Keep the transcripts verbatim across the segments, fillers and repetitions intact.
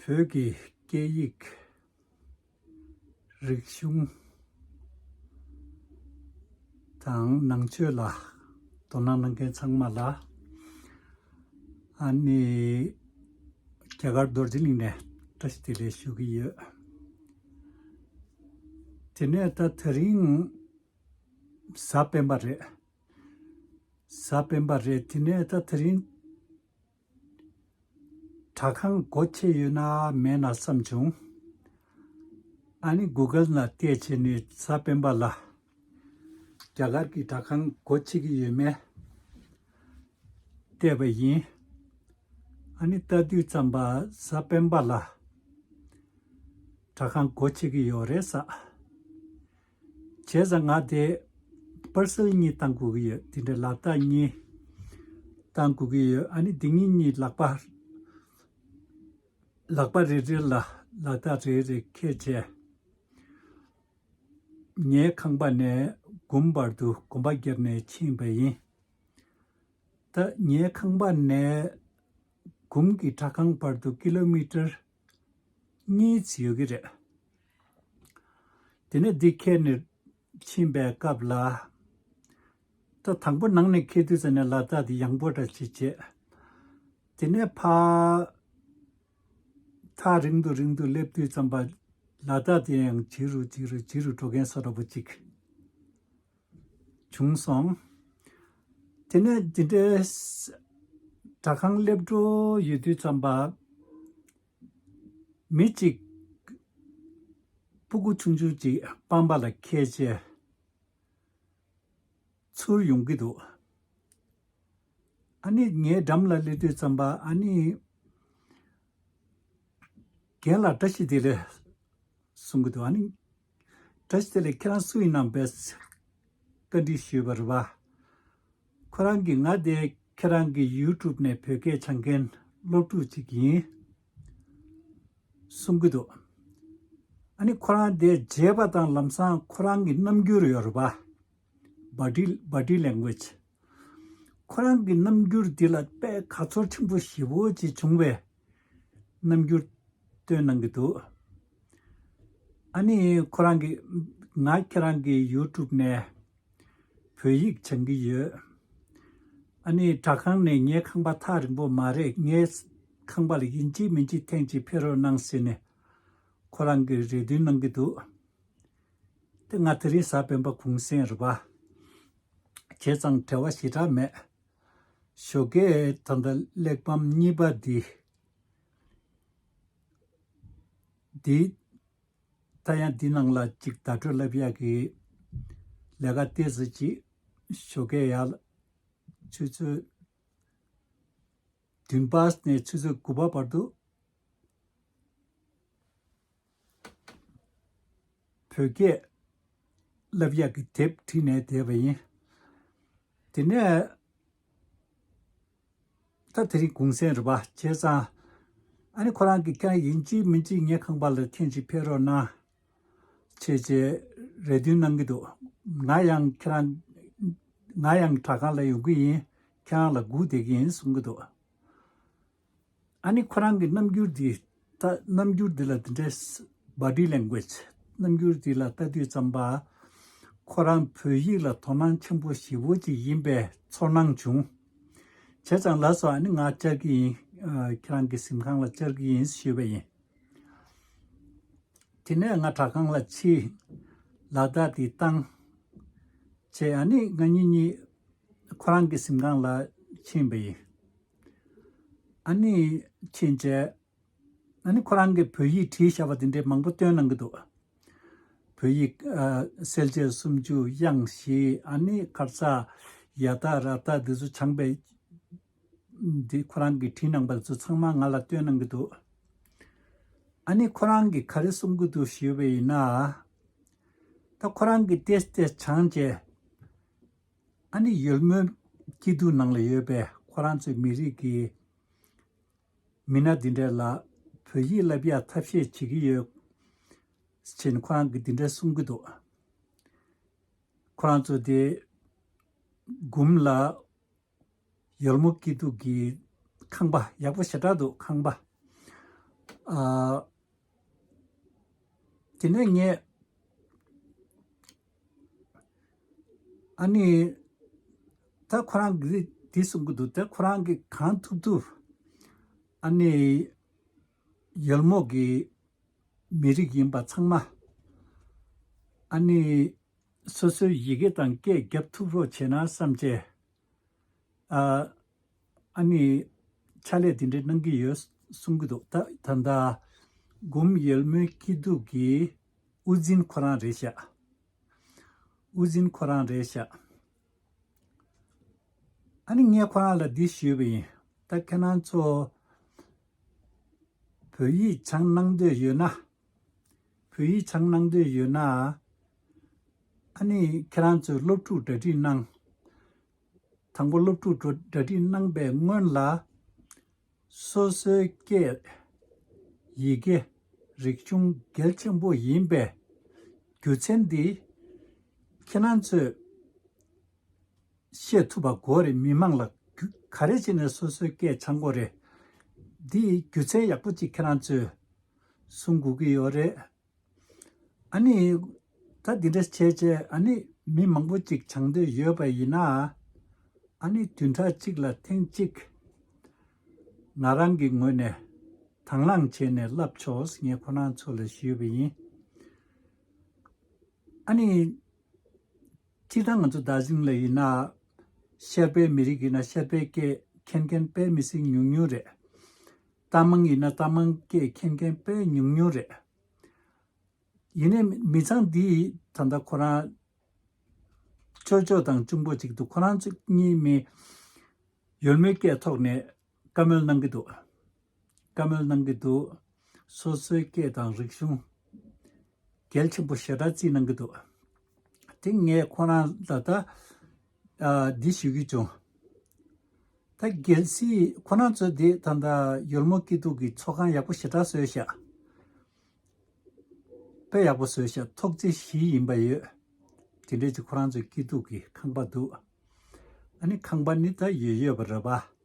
བོད་ཀྱི་སྐད་ཡིག་རིག་གཞུང་དང་ནང་ཆོས་ལ་དོ་སྣང་གནང་མཁན་ཚང་མ་ལ། ཨ་ནི་རྒྱ་གར་རྡོ་རྗེ་གླིང་ནས་བཀྲ་ཤིས་བདེ་ལེགས་ཞུ་གི་ཡོད། དེ་ནས་ད་དེ་རིང་གཟའ་སྤེན་པ་རེད། གཟའ་སྤེན་པ་རེད། དེ་ནས་ད་དེ་རིང་དྲ་ཁང་སྒོ་ཕྱེ་ཡོད་ན་མེད་ན་བསམ་བྱུང་། ཨ་ནི་གུ་གལ་ནང་བལྟས་བྱས་ནས་གཟའ་སྤེན་པ་ལ་རྒྱ་གར་གྱི་དྲ་ཁང་སྒོ་ཕྱེ་གི་ཡོད་མེད་བལྟས་པ་ཡིན། ཨ་ནི་ལྟ་དུས་ཙམ་པ་གཟའ་སྤེན་པ་ལ་དྲ་ཁང་སྒོ་ཕྱེ་གི་ཡོད་རེད་ས། བྱས་ཙང་ང་དེ་པར་སེལ་གཉིས་བཏང་དགོས་ཀྱི་ཡོད། དེ་འདྲའི་ལག་རྟགས་གཉིས་བཏང་དགོས་ཀྱི་ཡོད། ཨ་ནི་དེ་གཉིས་གཉིས་ལག་པ་ལག་པ་རེ་རེ་ལ་ལག་རྟགས་རེ་རེ་འཁྱེར་བྱས། ངའི་ཁང་པ་ནས་དགུན་བར་དུ་གོམ་པ་བརྒྱབ་ནས་ཕྱིན་པ་ཡིན། ད་ངའི་ཁང་པ་ནས་གུམ་གྱི་དྲ་ཁང་བར་དུ་ཀི་ལོ་མི་ཊར་གཉིས་ཙམ་ཡོད་ཀྱི་རེད། དེ་ནས་འདི་འཁྱེར་ནས་ཕྱིན་པའི་སྐབས་ལ། ད་དང་པོ་ནང་ནས་འཁྱེར་དུས་ཙམ་ནས་ལག་རྟགས་དེ་ཡང་པོ་འདྲ་ཅིག་བྱས། དེ་ནས་ཕར་ཐག་རིང་དུ་རིང་དུ་སླེབས་དུས་ཙམ་པ་ལག་རྟགས་དེ་ཡང་ཇེ་རུ་ཇེ་རུ་ཇེ་རུ་འགྲོ་མཁན་བཟོ་འདྲ་པོ་ཅིག་བྱུང་སོང་། དེ་ནས་འདི་འདྲའི་དྲ་ཁང་སླེབས་འགྲོ་ཡོད་དུས་ཙམ་པ། མི་གཅིག་སྤུ་གུ་ཆུང་ཆུང་གཅིག་པང་པ་ལ་འཁྱེར་བྱས་ཚུར་ཡོང་གི་འདུག་ཨ་ནི་ངའི་འགྲམ་ལ་སླེབས་དུས་ཙམ་པ་ཨ་ནི་རྒན་ལགས་བཀྲ་ཤིས་བདེ་ལེགས་གསུང་གི་འདུག་ཨ་ནི་བཀྲ་ཤིས་བདེ་ལེགས་ཁྱེད་རང་སུ་ཡིན་ནམ་བས་བཀའ་འདྲི་ཞུས་པ་རེད་པ། ཁོ་རང་གིས་ང་དེ་ཁྱེད་རང་གི་ཡུ་ཊུབ་ནས་བོད་སྐད་སྦྱང་མཁན་སློབ་ཕྲུག་ཅིག་ཡིན་གསུང་གི་འདུག་ཨ་ནི་ཁོ་རང་དེ་མཇལ་བ་དང་ལམ་སང་ཁོ་རང་གི་རྣམ་འགྱུར་ཡོད་རེད་པ། Body Body Language། ཁོ་རང་གི་རྣམ་འགྱུར་འདི་ལ་དཔེ་དགའ་ཚོར་ཆེན་པོ་ཞེ་པོ་ཅིག་བྱུང་བས་རྣམ་འགྱུར་སྟོན་གནང་གི་འདུག་ཨ་ནི་ཁོ་རང་གིས་ང་ཁྱེད་རང་གི་ཡུ་ཊུབ་ནས་བོད་ཡིག་སྦྱང་གི་ཡོད། ཨ་ནི་དྲ་ཁང་ནས་ངའི་ཁང་པ་ཐག་རིང་པོ་མ་རེད། ངའི་ཁང་པ་ལ་ཡིན་གཅིག་མིན་གཅིག་ཐེངས་གཅིག་ཕེབས་རོགས་གནང་ཟེར་ནས་ཁོ་རང་གིས་རེ་འདུན་གནང་གི་འདུག་དེ་ང་དེ་རིང་གཟའ་སྤེན་པ་གུང་སེང་རེད་པ། བྱས་ཙང་བྲེལ་བ་ཞེ་དྲག་མེད། ཞོགས་ཀས་ད་ལྟ་གླེགས་བམ་གཉིས་པ་འདི། འདི། ད་ཡང་འདི་ནང་ལ་ཅིག་བརྡ་སྤྲོད་ལབ་ཡག་གི་ལས་ཀ་ཏོག་ཙམ་ཅིག་ཞོགས་ཀས་ཡར་ཆུ་ཚོད་བདུན་པ་ནས་ཆུ་ཚོད་དགུ་པ་བར་དུ་བོད་སྐད་ལབ་ཡག་གི་དེབ་བྲིས་ནས་བསྡད་པ་ཡིན། དེ་ནས་ད་དེ་རིང་གུང་སེང་རེད་པ། བྱས་ཙང་ཨ་ནི་ཁོ་རང་གིས་ཁྱེད་རང་ཡིན་གཅིག་མིན་གཅིག་ངའི་ཁང་པ་ལ་ཐེངས་གཅིག་ཕེབས་རོགས་གནང་བྱས་བྱས་རེ་འདུན་གནང་གི་འདུག་ང་ཡང་ཁྱེད་རང་ང་ཡང་དྲ་ཁང་ལ་ཡོང་གི་ཡིན། ཁྱེད་རང་ལ་སྒུག་བསྡད་ཀྱི་ཡིན་གསུང་གི་འདུག་ཨ་ནི་ཁོ་རང་གི་རྣམ་འགྱུར་འདི་ད་རྣམ་འགྱུར་འདི་ལ་འདི་འདྲའི་Body Language། རྣམ་འགྱུར་འདི་ལ་ལྟ་དུས་ཙམ་པ་ཁོ་རང་བོད་ཡིག་ལ་དོ་སྣང་ཆེན་པོ་ཞེ་པོ་ཅིག་ཡིན་པའི་ཚོར་སྣང་བྱུང་། བྱས་ཙང་ལགས་སོ། ཨ་ནི་ང་བཅར་གྱི་ཡིན། ཨ། ཁྱེད་རང་གི་གཟིམ་ཁང་ལ་བཅར་གྱི་ཡིན་ཞུས་པ་ཡིན། དེ་ནས་ང་དྲ་ཁང་ལ་ཕྱིན། ལག་རྟགས་དེ་བཏང་། བྱས་ཨ་ནི་ང་གཉིས་གཉིས་ཁོ་རང་གི་གཟིམ་ཁང་ལ་ཕྱིན་པ་ཡིན། ཨ་ནི་ཕྱིན་བྱས། ཨ་ནི་ཁོ་རང་གིས་བོད་ཡིག་བྲིས་བཞག་པ་དེ་འདྲའི་མང་པོ་སྟོན་གནང་གི་འདུག་བོད་ཡིག་ཨ། གསལ་བྱེད་སུམ་ཅུ། དབྱངས་བཞི། ཨ་ནི་ཁར་ས་ཡ་ཏ་ར་ཏ་འདི་ཚོ་སྦྱངས་པའི་འདི་ཁོ་རང་གིས་བྲིས་གནང་པ་ཚོ་ཚང་མ་ང་ལ་སྟོན་གནང་གི་འདུག་ཨ་ནི་ཁོ་རང་གིས་ག་རེ་གསུང་གི་འདུག་ཞུས་པ་ཡིན་ན། ད་ཁོ་རང་གིས་ཏེས་ཏེས་སྦྱངས་བྱས། ཨ་ནི་ཡུལ་མོའི་སྐྱིད་སྡུག་ནང་ལ་ཡོད་པའི་ཁོ་རང་ཚོའི་མི་རིགས་ཀྱི་མི་སྣ་འདི་འདྲ་ལ་བོད་ཡིག་བསླབ་ཡག་ཐབས་ཤེས་བྱེད་ཀྱི་ཡོད་ཅེས་ཁོ་རང་གིས་འདི་འདྲ་གསུང་གི་འདུག་ཁོ་རང་ཚོ་དེ་སྒོམ་ལ་ཡུལ་མོ་སྐྱིད་སྡུག་གི་ཁང་པ་ཡག་པོ་ཞེ་དྲག་འདུག་ཁང་པ། ཨ། དེ་ནས་ངས་ཨ་ནི་ད་ཁོ་རང་གིས་འདི་གསུང་གི་འདུག་ད་ཁོ་རང་གིས་གང་ཐུབ་ཐུབ་ཨ་ནི་ཡོལ་མོ་གི་མི་རིགས་ཡིན་པ་ཚང་མ་ཨ་ནི་སོ་སོའི་ཡི་གེ་དང་སྐད་རྒྱབ་ཐུབ་རོགས་བྱས་ན་བསམ་བྱས། ཨ་ཨ་ནི་ཕྱག་ལས་དེ་འདྲ་གནང་གི་ཡོད་གསུང་གི་འདུག་ད་ད་ལྟ་འབུམ་ཡོལ་མོའི་སྐྱིད་སྡུག་གི་དབུ་འཛིན་ཁོ་རང་རེད་ཤག་དབུ་འཛིན་ཁོ་རང་རེད་ཤག་ཨ་ནི་ངས་ཁོ་རང་ལ་འདི་ཞུས་པ་ཡིན། ད་ཁྱེད་རང་ཚོ་བོད་ཡིག་སྦྱང་གནང་འདོད་ཡོད་ན། བོད་ཡིག་སྦྱང་གནང་འདོད་ཡོད་ན། ཨ་ནི་ཁྱེད་རང་ཚོས་སློབ་ཕྲུག་གྲ་སྒྲིག་གནང་། དང་པོ་སློབ་ཕྲུག་གྲ་སྒྲིག་གནང་པའི་སྔོན་ལ། སོ་སོའི་སྐད་ཡི་གེ་རིག་གཞུང་གལ་ཆེན་པོ་ཡིན་པའི་རྒྱུ་མཚན་འདི་ཁྱེད་རང་ཚོས་ཤེས་ཐུབ་པ་དགོས་རེད། མི་མང་ལ་རྒྱུ་ག་རེ་བྱས་ནས་སོ་སོའི་སྐད་སྦྱང་དགོས་རེད། འདི་རྒྱུ་མཚན་ཡག་པོ་ཅིག་ཁྱེད་རང་ཚོས་གསུང་དགོས་ཀྱི་ཡོད་རེད། ཨ་ནི། ད་འདི་འདྲ་བྱས་བྱས་ཨ་ནི་མི་མང་པོ་ཅིག་སྦྱང་འདོད་ཡོད་པ་ཡིན་ན། ཨ་ནི་བདུན་ཕྲག་གཅིག་ལ་ཐེངས་གཅིག་ང་རང་གི་ངོས་ནས་དང་བླངས་བྱས་ནས་བསླབ་ཆོག་ངས་ཁོ་རང་ཚོ་ལ་ཞུས་པ་ཡིན། ཨ་ནི། སྤྱིར་བཏང་ང་ཚོ་རྡོ་རྗེ་གླིང་ལ་ཡིན་ན། བཤད་པའི་མི་རིགས་ཡིན་ན་བཤད་པའི་སྐད་མཁྱེན་མཁན་དཔེ་མི་སྲིད་ཉུང་ཉུང་རེད། རྟ་མང་ཡིན་ན་རྟ་མང་སྐད་མཁྱེན་མཁན་དཔེ་ཉུང་ཉུང་རེད། ཡིན་ནའི་མི་ཚང་འདིས་ད་ལྟ་ཁོ་རང་ཅོ་ཅོ་དང་གཅུང་པོ་གཅིག་འདུག་ཁོ་རང་ཚོ་གཉིས་མི་ཡོལ་མོའི་སྐད་ཐོག་ནས་བཀའ་མོལ་གནང་གི་འདུག་བཀའ་མོལ་གནང་གི་འདུག་སོ་སོའི་སྐད་དང་རིག་གཞུང་གལ་ཆེན་པོ་ཞེ་དྲག་བརྩིས་གནང་གི་འདུག་དེ་ངས་ཁོ་རང་ལ་ད་ཨ་འདི་ཞུ་གི་བྱུང་། ད་གལ་སྲིད་ཁོ་རང་ཚོ་དེ་ད་ལྟ་ཡོལ་མོ་སྐྱིད་སྡུག་གི་ཚོགས་ཁང་ཡག་པོ་ཞེ་དྲག་བཟོས་ཤག་དཔེ་ཡག་པོ་བཟོས་ཤག་ཐོག་བརྩེགས་བཞི་ཡིན་པ་ཡོད། དེ་འདྲས་ཀྱི་ཁོ་རང་ཚོའི་སྐྱིད་སྡུག་གི་ཁང་པ་འདུག་ཨ་ནི་ཁང་པ་ནི་ད་ཡོད་ཡོད་པ་རེད་པ།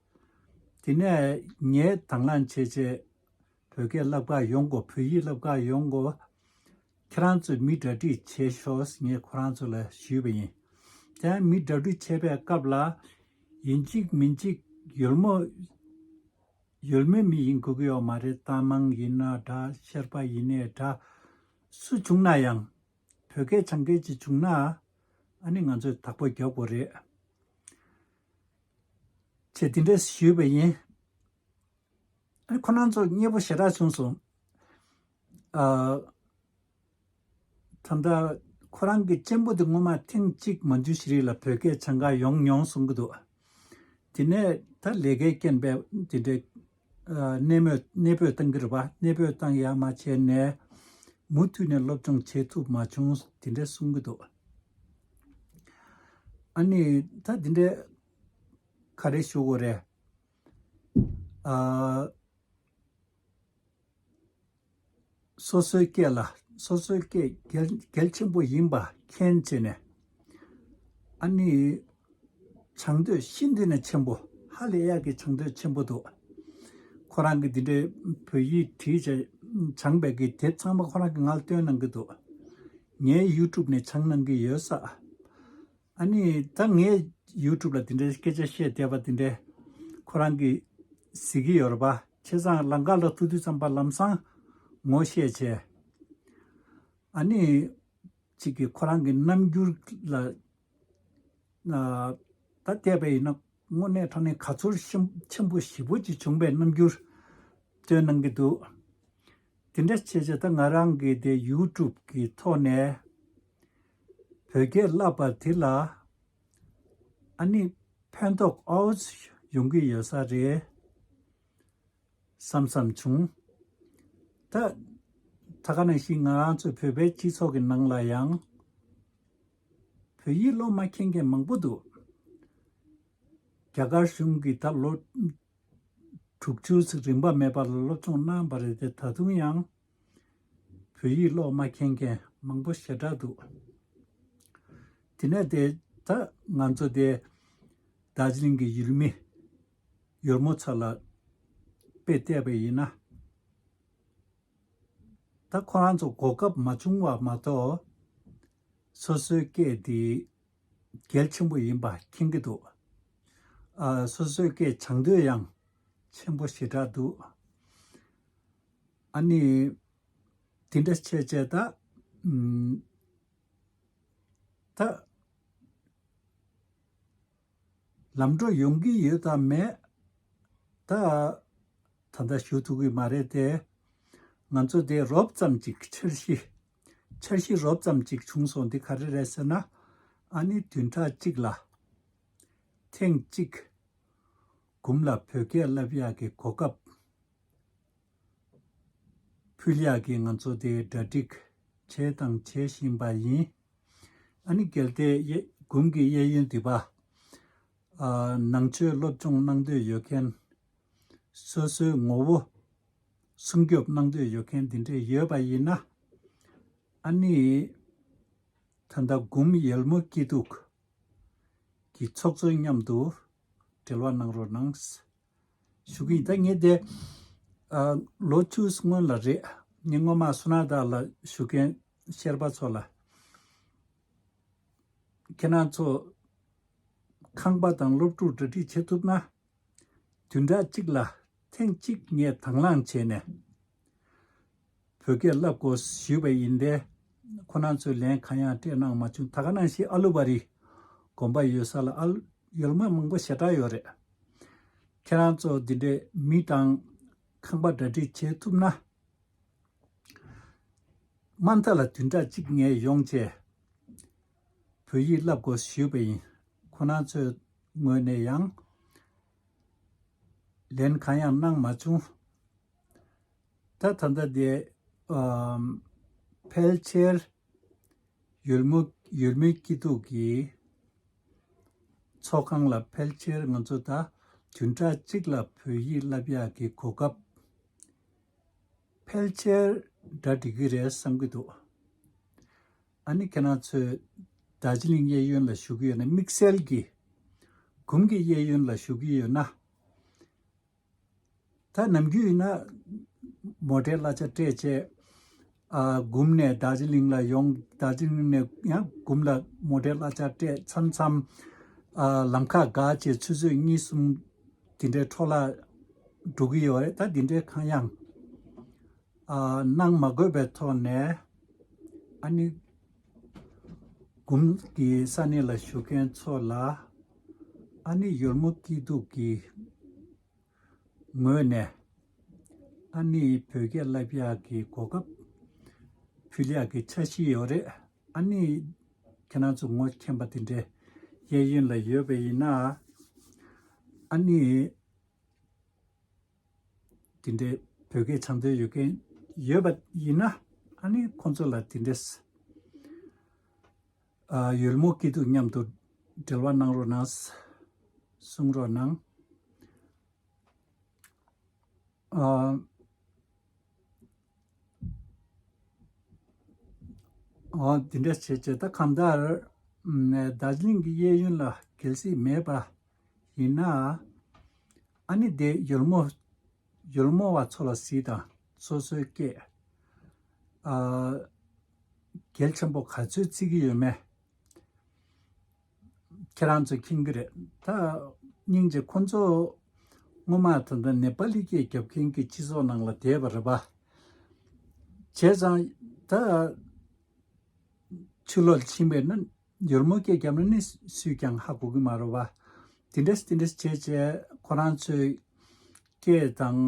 དེ་ནས་ངས་དང་བླངས་བྱས་བྱས་བོད་སྐད་བསླབ་ག་ཡོང་དགོས། བོད་ཡིག་བསླབ་ག་ཡོང་དགོས། ཁྱེད་རང་ཚོས་མི་གྲ་སྒྲིག་བྱས་ཤོག་ངས་ཁོ་རང་ཚོ་ལ་ཞུས་པ་ཡིན། དེ་ཡང་མི་གྲ་སྒྲིག་བྱས་པའི་སྐབས་ལ་ཡིན་གཅིག་མིན་གཅིག་ཡོལ་མོ་ཡོལ་མོའི་མི་ཡིན་དགོས་ཀྱི་ཡོད་མ་རེད། རྟ་མང་ཡིན་ན་འདྲ། ཤར་པ་ཡིན་ནའི་འདྲ། སུ་བྱུང་ན་ཡང་བོད་སྐད་སྦྱང་མཁན་ཅིག་བྱུང་ན་ཨ་ནི་ང་ཚོས་བདག་པོ་རྒྱག་དགོས་རེད། ཅེས་དེ་འདྲས་ཞུས་པ་ཡིན། ཨ་ནི་ཁོ་རང་ཚོ་མཉེས་པོ་ཞེ་དྲག་བྱུང་སོང་། ཨ། ད་ལྟ་ཁོ་རང་གི་གཅེན་པོ་དེ་སྔོན་མ་ཐེངས་གཅིག་མ་འཇུ་ཤི་རི་ལ་བོད་སྐད་སྦྱང་ག་ཡོང་མྱོང་གསུང་གི་འདུག་དེ་ནས་ད་ལས་ཀའི་རྐྱེན་པས་དེ་འདྲའི་ཨ་གནས་མོས་གནས་སྤོས་བཏང་གི་རེད་པ། གནས་སྤོས་བཏང་ཡ་མ་བྱས་ནས་མུ་མཐུད་ནས་སློབ་སྦྱོང་བྱེད་ཐུབ་མ་བྱུང་དེ་འདྲ་གསུང་གི་འདུག་ཨ་ནི་ད་དེ་འདྲའི་ག་རེ་ཞུ་དགོས་རེད། ཨ། སོ་སོའི་སྐད་ལ་སོ་སོའི་སྐད་གལ་གལ་ཆེན་པོ་ཡིན་པ་མཁྱེན་བྱས་ནས་ཨ་ནི་སྦྱང་འདོད་ཤིན་ཏུ་ནས་ཆེན་པོ། ཧ་ལས་ཡག་གི་སྦྱང་འདོད་ཆེན་པོ་འདུག་ཁོ་རང་གི་འདི་འདྲའི་བོད་ཡིག་བྲིས་བྱས་སྦྱངས་པའི་གི་དེབ་ཚང་མ་ཁོ་རང་གི་ང་ལ་སྟོན་གནང་གི་འདུག་ངའི་ཡུ་ཊུབ་ནས་སྦྱང་གནང་གི་ཡོད་ས། ཨ་ནི་ད་ངས་ཡུ་ཊུབ་ལ་དེ་འདྲའི་སྐད་ཆ་བཤད་བསྡད་པ་དེ་འདྲའི་ཁོ་རང་གིས་གཟིགས་ཀྱི་ཡོད་རེད་པ། བྱས་ཙང་ལམ་ཁ་ལ་ཐུག་དུས་ཙམ་པ་ལམ་སང་ངོ་ཤེས་བྱས། ཨ་ནི་གཅིག་གིས་ཁོ་རང་གི་རྣམ་འགྱུར་ལ་ཨ་ད་བལྟས་པ་ཡིན་ན་དངོས་གནས་དྲང་གནས་ག་ཚོད་ཤིན་ཆེན་པོ་ཞེ་པོ་ཅིག་བྱུང་པའི་རྣམ་འགྱུར་སྟོན་གནང་གི་འདུག་དེ་འདྲ་བྱས་བྱས་ད་ང་རང་གི་དེ་ཡུ་ཊུབ་གི་ཐོག་ནས་བོད་སྐད་བསླབ་པ་དེ་ལ་ཨ་ནི་ཕན་ཐོགས་ཨའོ་ཡོང་གི་ཡོད་ས་རེད་བསམ་བསམ་བྱུང་། ད་ད་ག་ནང་བཞིན་ང་རང་ཚོ་བོད་པའི་སྤྱི་ཚོགས་ཀྱི་ནང་ལ་ཡང་བོད་ཡིག་སློབ་མ་མཁྱེན་མཁན་མང་པོ་འདུག་རྒྱ་གར་གཞུང་གིས་ད་ལོ་དྲུག་ཅུ་ཙམ་རིམ་པ་མེད་པ་ལ་སློབ་སྦྱོང་གནང་བ་རེད་དེ་ད་དུང་ཡང་བོད་ཡིག་ཀློག་མ་མཁྱེན་མཁན་མང་པོ་ཞེ་དྲག་འདུག་དེ་ནས་དེ་ད་ང་ཚོ་དེ་རྡོ་རྗེ་གླིང་གི་ཡུལ་མི་ཡུལ་མོ་ཚོ་ལ་དཔེ་བལྟས་པ་ཡིན་ན་ ད་ཁོ་རང་ཚོ་གོ་སྐབས་མ་བྱུང་བ་མ་གཏོགས། སོ་སོའི་སྐད་དེ་གལ་ཆེན་པོ་ཡིན་པ་མཁྱེན་གྱི་འདུག་ཨ། སོ་སོའི་སྐད་སྦྱང་འདོད་ཡང་ཆེན་པོ་ཞེ་དྲག་འདུག་ཨ་ནི་དེ་འདྲ་བྱས་བྱས་ད། ཨམ། ད། ལམ་འགྲོ་ཡོང་གི་ཡོད་དམ་མེད། ད། ད་ལྟ་ཞུ་ཐུབ་ཀྱི་མ་རེད་དེ། ང་ཚོ་དེ་རོབ་ཙམ་ཅིག་འཆར་གཞི། འཆར་གཞི་རོབ་ཙམ་ཅིག་བྱུང་སོང་། འདི་ག་རེ་རེད་ཟེར་ན། ཨ་ནི་བདུན་ཕྲག་གཅིག་ལ། ཐེངས་གཅིག་གུམ་ལ་བོད་སྐད་བསླབ་ཡག་གི་གོ་སྐབས་ཕུལ་ཡག་གི་ང་ཚོ་དེ་གྲ་སྒྲིག་བྱས་དང་བྱེད་བཞིན་པ་ཡིན། ཨ་ནི་གལ་ཏེ་གཡས། གུམ་གྱི་གཡས་གཡོན་འདི་པ། ཨ། ནང་ཆོས་སློབ་སྦྱོང་གནང་འདོད་ཡོད་མཁན། སོ་སོའི་ངོ་བོ་སྲུང་སྐྱོབ་གནང་འདོད་ཡོད་མཁན་འདི་འདྲས་ཡོད་པ་ཡིན་ན། ཨ་ནི་ད་ལྟ་གུམ་ཡུལ་མོ་སྐྱིད་སྡུག་གི་ཚོགས་གཙོ་མཉམ་དུ་འབྲེལ་བ་གནང་རོགས་གནང་ཞུ་གི་ཡིན། ད་ངས་དེ། ཨ། ལོ་བཅུ་སྔོན་ལ་རེད། ངས་སྔོན་མ་སོ་ན་བདག་ལ་ཞུ་མཁན་ཤེར་པ་ཚོ་ལ། ཁྱེད་རང་ཚོ་ཁང་པ་དང་སློབ་ཕྲུག་གྲ་སྒྲིག་བྱེད་ཐུབ་ན། བདུན་ཕྲག་གཅིག་ལ་ཐེངས་གཅིག་ངས་དང་བླངས་བྱས་ནས་བོད་སྐད་བསླབ་དགོས་ཞུས་པ་ཡིན་ཏེ། ཁོ་རང་ཚོས་ལན་གང་ཡང་སྤྲད་གནང་མ་བྱུང་། ད་ག་ནང་བཞིན་ཨ་ལུ་བ་རི་དགོན་པ་ཡོད་ས་ལ་ཨ་ལུ་ཡུལ་མི་མང་པོ་ཞེ་དྲག་ཡོད་རེད། ཁྱེད་རང་ཚོ་འདི་འདྲའི་མི་དང་ཁང་པ་གྲ་སྒྲིག་བྱེད་ཐུབ་ན། མ་མཐའ་ལ་བདུན་ཕྲག་གཅིག་ངས་ཡོང་བྱས་བོད་ཡིག་བསླབ་དགོས་ཞུས་པ་ཡིན། ཁོ་རང་ཚོའི་ངོས་ནས་ཡང་ལན་གང་ཡང་གནང་མ་བྱུང་། ད་ད་ལྟ་དེ། ཨམ། ཕལ་ཆེར་ཡུལ་མོ། ཡུལ་མིའི་སྐྱིད་སྡུག་གི་ཚོགས་ཁང་ལ་ཕལ་ཆེར་ང་ཚོ་ད་བདུན་ཕྲག་གཅིག་ལ་བོད་ཡིག་བསླབ་ཡག་གི་གོ་སྐབས་ཕལ་ཆེར་འདྲ་འགྲིག་གི་རེད་བསམ་གྱི་འདུག་ཨ་ནི་ཁྱེད་རང་ཚོས་དར་ཇི་ལིང་གཡས་གཡོན་ལ་བཞུགས་ཀྱི་ཡོད་ན། དམིགས་བསལ་གྱིས་གུམ་གྱི་གཡས་གཡོན་ལ་བཞུགས་ཀྱི་ཡོད་ན། ད་ནམ་རྒྱུན་ཡིན་ན་མོ་ཊའི་གླ་ཆ་སྤྲད་བྱས། ཨ། གུམ་ནས་དར་ཇི་ལིང་ལ་ཡོང་། དར་ཇི་ལིང་ནས་ཡང་གུམ་ལ་མོ་ཊའི་གླ་ཆ་སྤྲད། མཚམས་མཚམས། ཨ། ལམ་ཁ་བརྒལ་བྱས་ཆུ་ཚོད་གཉིས་གསུམ་དེ་འདྲའི་འཕྲོ་བརླག་འགྲོ་གི་ཡོད་རེད། ད་དེ་འདྲའི་གང་ཡང་། ཨ། གནང་མ་དགོས་པའི་ཐོག་ནས། ཨ་ནི་གུམ་གྱི་ས་གནས་ལ་བཞུགས་མཁན་ཚོ་ལ། ཨ་ནི་ཡུལ་མོ་སྐྱིད་སྡུག་གི་ངོས་ནས། ཨ་ནི་བོད་སྐད་བསླབ་ཡག་གི་གོ་སྐབས་ཕུལ་ཡག་གི་འཆར་གཞི་ཡོད་རེད། ཨ་ནི་ཁྱེད་རང་ཚོ་ངོ་མཁྱེན་པ་དེ་འདྲའི་གཡས་གཡོན་ལ་ཡོད་པ་ཡིན་ན། ཨ་ནི་དེ་འདྲའི་བོད་སྐད་སྦྱང་འདོད་ཡོད་མཁན་ཡོད་པ་ཡིན་ན། ཨ་ནི་ཁོང་ཚོ་ལ་དེ་འདྲས། ཨ། ཡུལ་མོ་སྐྱིད་སྡུག་མཉམ་དུ་འབྲེལ་བ་གནང་རོགས་གནང་། གསུང་རོགས་གནང་། ཨ། ཨ། དེ་འདྲ་བྱས་བྱས། ད་གང་ལྟར་ཨམ། དར་ཇི་ལིང་གི་གཡས་གཡོན་ལ་གལ་སྲིད་མེད་པ་ཡིན་ན། ཨ་ནི་དེ་ཡུལ་མོ། ཡུལ་མོ་བ་ཚོ་ལ་གཟིགས་དང་། སོ་སོའི་སྐད། ཨ། གལ་ཆེན་པོ་ག་ཚོད་བརྩི་གི་ཡོད་མེད། ཁྱེད་རང་ཚོས་མཁྱེན་གྱི་རེད། ད་སྙིང་རྗེ། ཁོ་ཚོ་སྔོན་མ་ད་ལྟ་ནེ་པ་ལི་སྐད་རྒྱབ་མཁན་གྱི་སྤྱི་ཚོགས་ནང་ལ་བསྡད་པ་རེད་པ། བྱས་ཙང་ད་ཕྱི་ལོགས་ཕྱིན་པས་ན་ཡུལ་མོ་སྐད་རྒྱབ་ན་ནི་སུས་ཀྱང་ཧ་གོ་གི་མ་རེད་པ། དེ་འདྲས་དེ་འདྲས་བྱས་བྱས་ཁོ་རང་ཚོའི་སྐད་དང་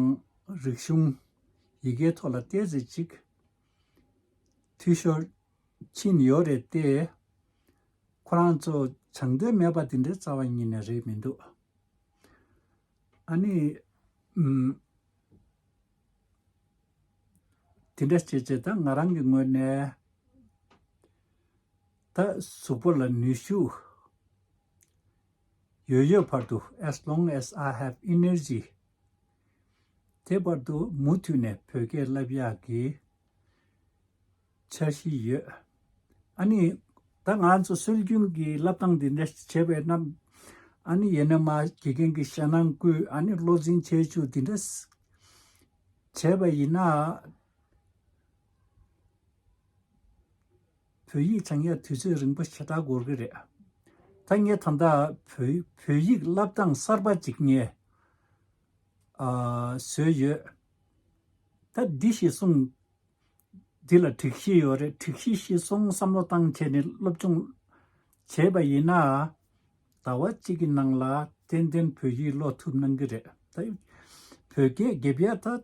རིག་གཞུང་ཡི་གེའི་ཐོག་ལ་ཏོག་ཙམ་ཅིག་འཐུས་ཤོར་ཕྱིན་ཡོད་རེད་དེ། ཁོ་རང་ཚོ་སྦྱང་འདོད་མེད་པ་དེ་འདྲའི་རྩ་བ་ཉིད་ནས་རེད་མི་འདུག་ཨ་ནི། ཨུམ། དེ་འདྲ་བྱས་བྱས། ད་ང་རང་གི་ངོས་ནས་ད་གཟུགས་པོ་ལ་ནུས་ཤུགས་ཡོད་ཡོད་བར་དུ། as long as I have energy དེ་བར་དུ་མུ་མཐུད་ནས་བོད་སྐད་བསླབ་ཡག་གི་འཆར་གཞི་ཡོད། ཨ་ནི་ད་ང་ཚོ་སྲོལ་རྒྱུན་གྱི་བསླབ་སྟངས་འདི་འདྲ་བྱས་པས་ན། ཨ་ནི་ཡིན་ན་མ་དགེ་རྒན་གྱི་ཞེད་སྣང་བསྐུལ། ཨ་ནི་བློ་འཛིན་བྱེད་བཅུག་འདི་འདྲ་བྱས་པ་ཡིན་ན། བོད་ཡིག་སྦྱང་ཡ་དུས་ཚོད་རིང་པོ་ཞེ་དྲག་འགོར་གི་རེད། ད་ངས་ད་ལྟ་བོད་བོད་ཡིག་བསླབ་སྟངས་གསར་པ་ཅིག་ངས་ཨ་བཟོས་ཡོད། ད་འདི་ཞིག་གསུངས། འདི་ལ་སྒྲིག་གཞི་ཡོད་རེད། སྒྲིག་གཞི་གཞིར་བཟུང་བསམ་བློ་བཏང་བྱས་ནས་སློབ་སྦྱོང་བྱས་པ་ཡིན་ན། ཟླ་བ་གཅིག་གི་ནང་ལ་ཏན་ཏན་བོད་ཡིག་ཀློག་ཐུབ་གནང་གི་རེད། ད་བོད་སྐད་རྒྱབ་ཡ་ད་བོད་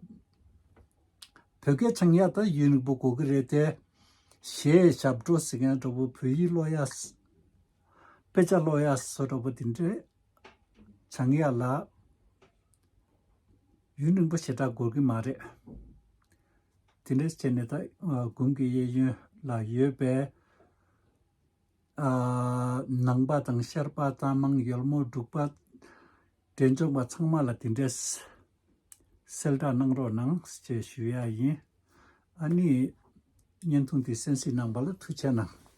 སྐད་སྦྱང་ཡ་ད་ཡུན་རིང་པོ་འགོར་གི་རེད་དེ། གཞས་ཞབས་བྲོ་ཟེར་མཁན་འདྲ་པོ། བོད་ཡིག་ཀློག་ཡ། དཔེ་ཆ་ཀློག་ཡ་བཟོ་འདྲ་པོ་དེ་འདྲས་སྦྱང་ཡ་ལ་ཡུན་རིང་པོ་ཞེ་དྲག་འགོར་གི་མ་རེད། དེ་འདྲས་བྱས་ནས་ད་ཨ་དགུན་གྱི་གཡས་གཡོན་ལ་ཡོད་པའི་ཨ་ནང་པ་དང་ཤར་པ་རྟ་མང་ཡོལ་མོ་འབྲུག་པ་འབྲས་ལྗོངས་པ་ཚང་མ་ལ་དེ་འདྲས་གསལ་བསྒྲགས་གནང་རོགས་གནང་ཞེས་ཞུ་ཡ་ཡིན། ཨ་ནི་བརྙན་ཐུང་འདི་གསན་གཟིགས་གནང་བ་ལ་ཐུགས་རྗེ་གནང་།